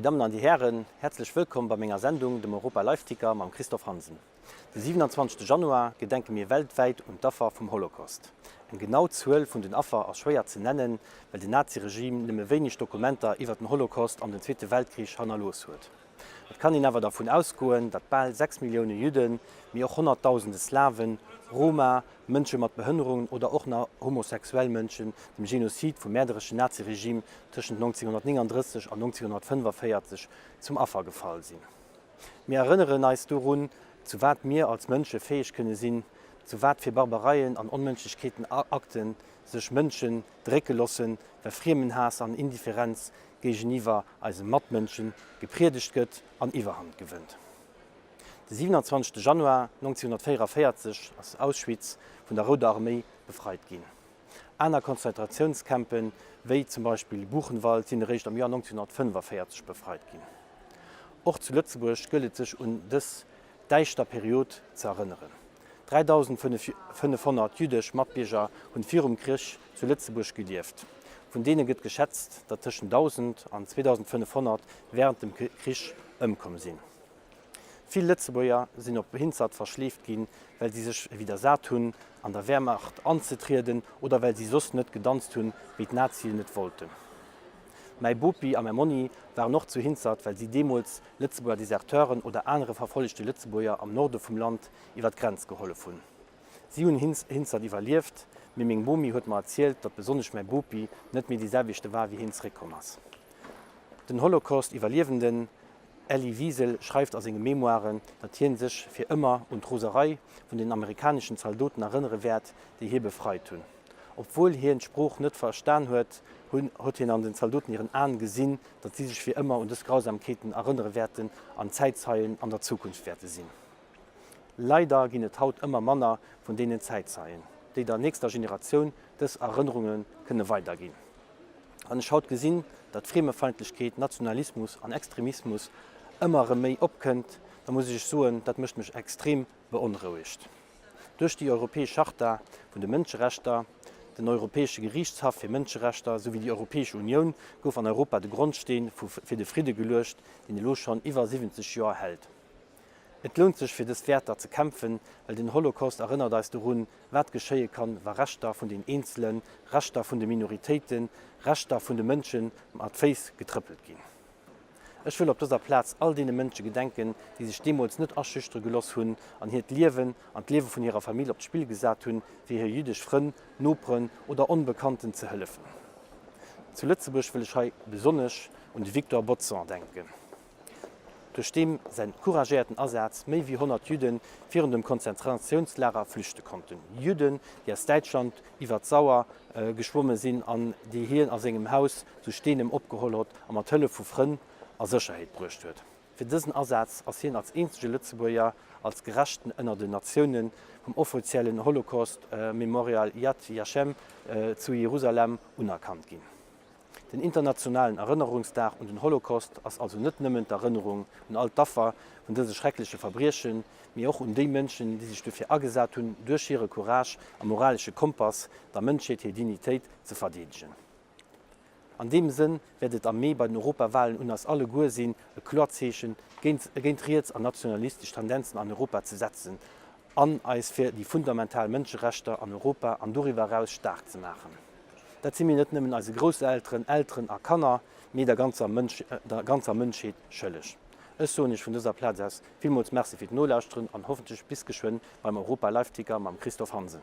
Dammen an déi Hären, häerzlech wëllkomm bei menger Sendung, dem Europa Live Ticker mam Christophe Hansen. De 27 Januar gedenke mir weltwäit un d'Affer vum Holocaust. Eng genau Zuel vun den Affer ass schwéier ze nennen, well den Naziregime nëmme wéineg Dokumenter iwwer den Holocaust an den Zweete Weltkrich hannerlooss huet. Et kann een awer dervun ausgoen, datt bal 6 Millioune Judden, mee och honnertdausende Slawen, Roma, Mënsche mat Behënnerungen oder och nach homosexuell Mënschen dem Genozid vum mäerdereschen Naziregime tëschent 1939 an 1945 zum Affer gefall sinn. Mir erënneren eis dorun, zu wat mir als Mënsche fäeg kënne sinn, zu wat fir Barbareien an Onmënschlechkeeten Akten sech Mënschen drécke lossen, well Friemenhaass an Indifferenz géigeniwwer eise Matmënsche gepriedegt gëtt an Iwwerhand gewënnt. De 27 Januar 1944 ass Auschwitz vun der Rouder Arméi befreit ginn. Aner Konzentratiounscampen, wéi zum Beispill Buchenwald, sinn eréischt am Joer 1945 befreit ginn. Och zu Lëtzebuerg gëllt et sech un dës däischter Period ze erënneren. 3.500 jüddesch Matbierger hunn virum Krich zu Lëtzebuerg gelieft. Vun deene gëtt geschätzt, datt tëschent 1.000 an 2.500 wärend dem Krich ëmkomm sinn. Vill Lëtzebuerger sinn op Hinzert verschleeft ginn, well si sech widdersat hunn, an der Wehrmacht anzetrieden oder well si soss net gedanzt hunn, wéi d'Nazien et wollten. Mäi Bopi a mäi Monni waren och zu Hinzert, well si deemools Lëtzebuerger Deserteuren oder anere verfollegte Lëtzebuerger am Norde vum Land iwwer d'Grenz gehollef hunn. Si hunn Hinzert iwwerlieft, mee meng Bomi huet mer erzielt, datt besonnesch mäi Bopi net méi dee selwechte war, wéi hien zeréckkomm ass. Den Holocaust-Iwwerliewenden Elie Wiesel schreift a senge Memoiren, datt hien sech fir ëmmer un d'Roserei vun den amerikaneschen Zaldoten erënnere wäert, déi hie befreit hunn. Obwuel hien d'Sprooch net verstan huet, huet hien an den Zaldoten hiren Aen gesinn, datt si sech fir ëmmer un dës Grausamkeeten erënnere wäerten an Zäitzeien an der Zukunft wäerte sinn. Leider ginn et haut ëmmer manner vun deenen Zäitzeien, déi der nächster Generatioun dës Erënnerunge kënne weiderginn. Wann ech haut gesinn, datt Friemefeindlechkeet, Nationalismus an Extremismus ëmmer erëm méi opkënnt, da muss ech Iech soen, dat mécht mech extrem beonrouegt. Duerch déi Europäesch Charta vun de Mënscherechter, den Europäesche Geriichtshaff fir Mënscherechter souwéi déi Europäesch Unioun gouf an Europa de Grondsteen fir de Fridde geluecht, deen elo schonn iwwer 70 Joer hält. Et lount sech fir dës Wäerter ze kämpfen, well den Holocaust erënnert eis dorun, wat geschéie kann, wa Rechter vun den Eenzelen, Rechter vun de Minoritéiten, Rechter vun de Mënsche mat Féiss getrëppelt ginn. Ech wëll op dëser Plaz all deene Mënsche gedenken, déi sech deemools net aschüchtere geloss hunn an hiert Liewen an d'Liewe vun hirer Famill op d'Spill gesat hunn, fir hir jüddesch Frënn, Noperen oder Onbekannten ze hëllefen. Zu Lëtzebuerg wëll ech hei besonnesch un de Victor Bodson denken, duerch deem säin couragéierten Asaz méi wéi 100 Judde virun dem Konzentratiounslager flüchte konnten. Judden, déi aus Däitschland iwwer d'Sauer geschwomme sinn an déi hien a sengem Haus zu Steenem opgeholl hott a mat Hëllef vu Frënn a Sécherheet bruecht huet. Fir dësen Asaz ass hien als eenzege Lëtzebuerger als Gerechten ënner den Natioune vum offiziellen Holocaust Memorial Yad Yashem zu Jerusalem unerkannt ginn. Den internationalen Erënnerungsdag un den Holocaust ass also net nëmmen d'Erënnerung un all d'Affer vun dëse schreckleche Verbriechen, mee och un déi Mënschen, déi sech dofir agesat hunn, duerch hire Courage a moralesche Kompass der Mënschheet hir Dignitéit ze verdeedegen. An deem Sënn wäert et am Mee bei den Europawahlen un eis alleguer sinn, e kloert Zeeche géint riets an nationalistesch Tendenzen an Europa ze setzen an eis fir déi fundamental Mënscherechter an Europa an doriwwer eraus staark ze maachen. Dat si mir net nëmmen eise Grousselteren, Elteren a Kanner, mee der ganzer Mënschheet schëlleg. Ech soen Iech vun dëser Plaz aus villmools Merci fir d'Nolauschteren an hoffentlech bis geschwënn beim Europa Live Ticker mam Christophe Hansen.